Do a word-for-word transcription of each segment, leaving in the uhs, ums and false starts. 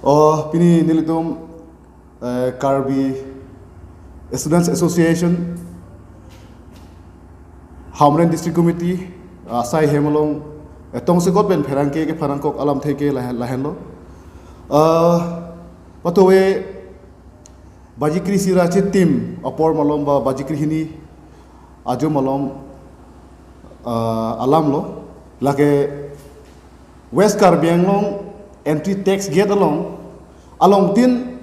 Oh, pini nelitum, eh, Karbi Students Association, Hamren District Committee, asai hem along, eh, tongsekot pen pherangke kepharangkok alamthe ke lahen, lahenlo. Eh, patuwe baji kre-isi ra chitim apor malom ba baji kre-hini ajo malom, eh, alamlo. Lake West Karbi Anglong entry tax gate along, alongtin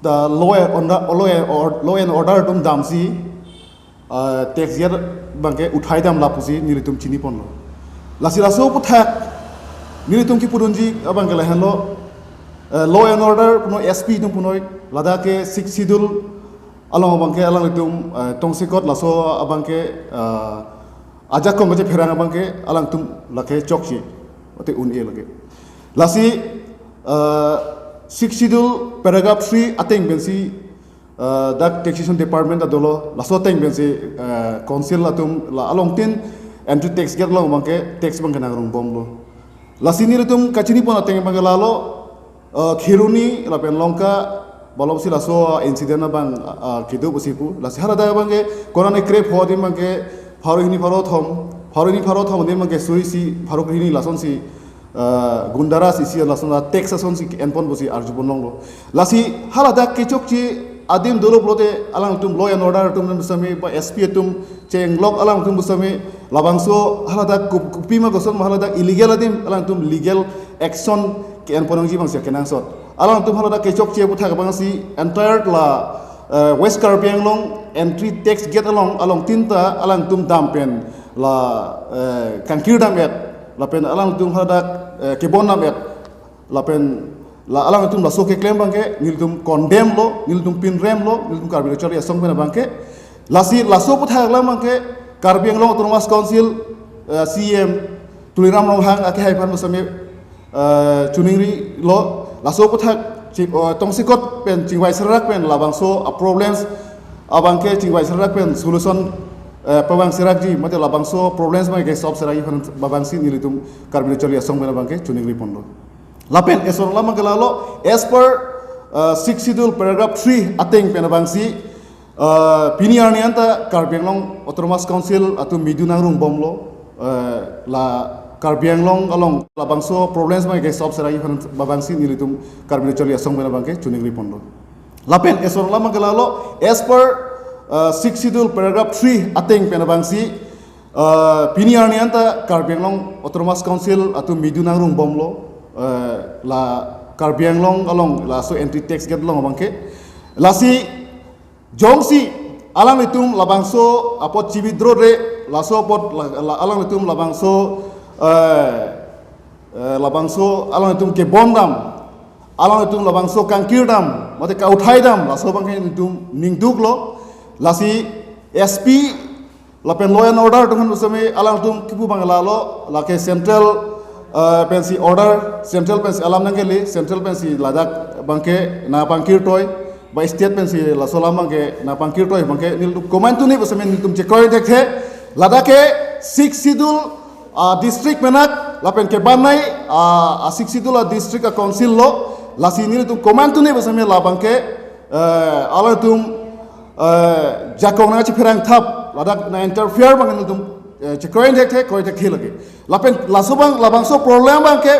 ta law and order, law and or-, law and order atum damsi, ah, tax gate abangke uthai dam lapusi nelitum chiniponlo. Lasi laso aputhak nelitum kipudunji abangke lahenlo, eh, law and order punoi, S P atum punoi, ladak ke Sixth Schedule along abangke alanglitum, eh, tongsekot laso abangke, eh, ajakong kachepherang abangke alangtum lake chokche, mate un-e lake. Lasi, eh, Sixth Schedule paragraph three ateng pensi, eh, dak Taxation Department ta dolo, laso ateng pensi, eh, council atum la alongtin entry tax gate along abangke tax abangke nangrungbomlo. Lasi nelitum kachinipon ateng abangke lalo, eh, Kheroni lapen Lanka malomsi laso incident abang, ah, ah, kedo pusi pu. Lasi haladak abangke konane kre-pho adim abangke pharo hini pharo thom, pharo hini pharo thom adim abangke suri isi pharo hini lasonsi, eh, gunda-raj isi lason a tax asonsi enpon pusi arjupon longlo. Lasi haladak kechokche adim dolo pulote alangtum law and order atum pusitame ba S P atum chenglok alangtum pusitame labangso haladak kup-, kopima koson ma haladak illegal adim alangtum legal action ke-enpon nangji abangsi kenangsot. Alangtum haladak kechokche aputhak abangsi entire la, eh, West Karbi Anglong entry tax gate along, alongtin ta alangtum dam pen la, eh, kangkir dam-et, lapen alangtum haladak, eh, kebon dam-et, lapen la alangtum laso keklem abangke nelitum condemn lo, nelitum pinrem lo, nelitum Karbi Lo Charli Asong pen abangke. Lasi laso aputhak alam abangke Karbi Anglong Autonomous Council, eh, C E M Tuliram Ronghang akehai aphan pusitame, eh, chiningrilo, laso aputhak chi-, eh, tongsekot pen chingvai serak pen labangso a problems abangke chingvai serak pen solution, eh, pavang serakji, mate labangso problems abangke solve serakji aphan abangsi nelitum Karbi Lo Charli Asong pen abangke chiningriponlo. Lapen eson alam abangke lalo, as per, uh, Sixth Schedule paragraph three ateng pen abangsi, uh, pini arni anta Karbi Anglong Autonomous Council atum midu nangrungbomlo, uh, la Karbi Anglong along labangso problems abangke solve serakji aphan abangsi nelitum Karbi Lo Charli Asong pen abangke chiningriponlo. Lapen eson alam abangke lalo, as per, uh, Sixth Schedule paragraph three ateng pen abangsi, uh, pini arni anta Karbi Anglong Autonomous Council atum midu nangrungbomlo, uh, la Karbi Anglong along laso entry tax gate along abangke. Lasi jongsi alanglitum labangso apot chi-withdraw-re, laso apot la, la, alanglitum labangso, eh, eh, labangso alanglitum kebon dam, alanglitum labangso kangkir dam, mate kauthai dam, laso abangke nelitum ningduklo. Lasi S P lapen law and order atum aphan pusitame alangtum kipu abang lalo, lake central, eh, pensi order, central pensi alam nangkele, central pensi ladak abangke nangpangkirtoi, ba state pensi laso alam abangke nangpangkirtoi abangke nelitum komantu ni pusitame nelitum chekroi thekthe, ladak ke Sixth Schedule, ah, district menak, lapen kebannei, ah, ah, Sixth Schedule, ah, district, ah, council lo, lasi nelitum komantu ni pusitame labangke, eh, alangtum, eh, jakong nangchipherang thap, ladak nang-interfere abang nelitum, eh, chekroi thekthe, kroi thekthe lake. Lapen laso abang, labangso problem abangke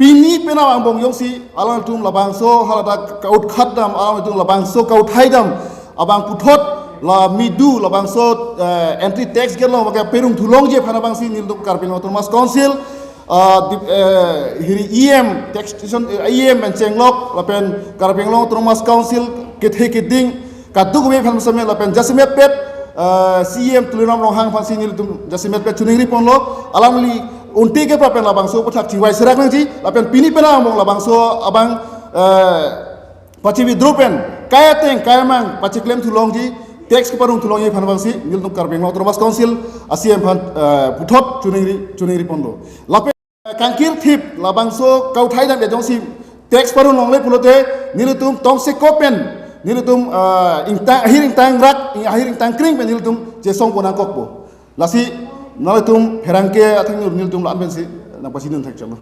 pini penang angbong jongsi alangtum labangso haladak kautkhat dam, alangtum labangso kauthai dam abang puthot la midu labangso, eh, entry tax gate along abangke perung thulongji aphan abangsi nelitum Karbi Anglong Autonomous Council, ah, di, eh, hiri E M, taxation, eh, E M pen chenglok, lapen Karbi Anglong Autonomous Council kethe keding kadokave aphan pusitame lapen jasemetpet, eh, C E M Tuliram Ronghang aphansi nelitum jasemetpet chiningriponlo, alangli unti ke prapen labangso aputhak chingvai serak nangji, lapen pini penang angbong labangso abang, eh, pachi-withdraw pen kai ateng kai amang pachiklem thulongji, tax keparung thulongji aphan abangsi nelitum Karbi Anglong Autonomous Council a C E M aphan, eh, puthot chiningri, chiningriponlo. Lapen kangkirthip labangso kauthai dam jongsi tax parung longle pulote nelitum tongsekot pen nelitum, eh, ingtang, ahir ingtang rak, ahir ingtang kring pen nelitum chesongpon nangkokpo. Lasi nelitum pherangke athengno nelitum la-an pensi nangpachinidun thekchotlo.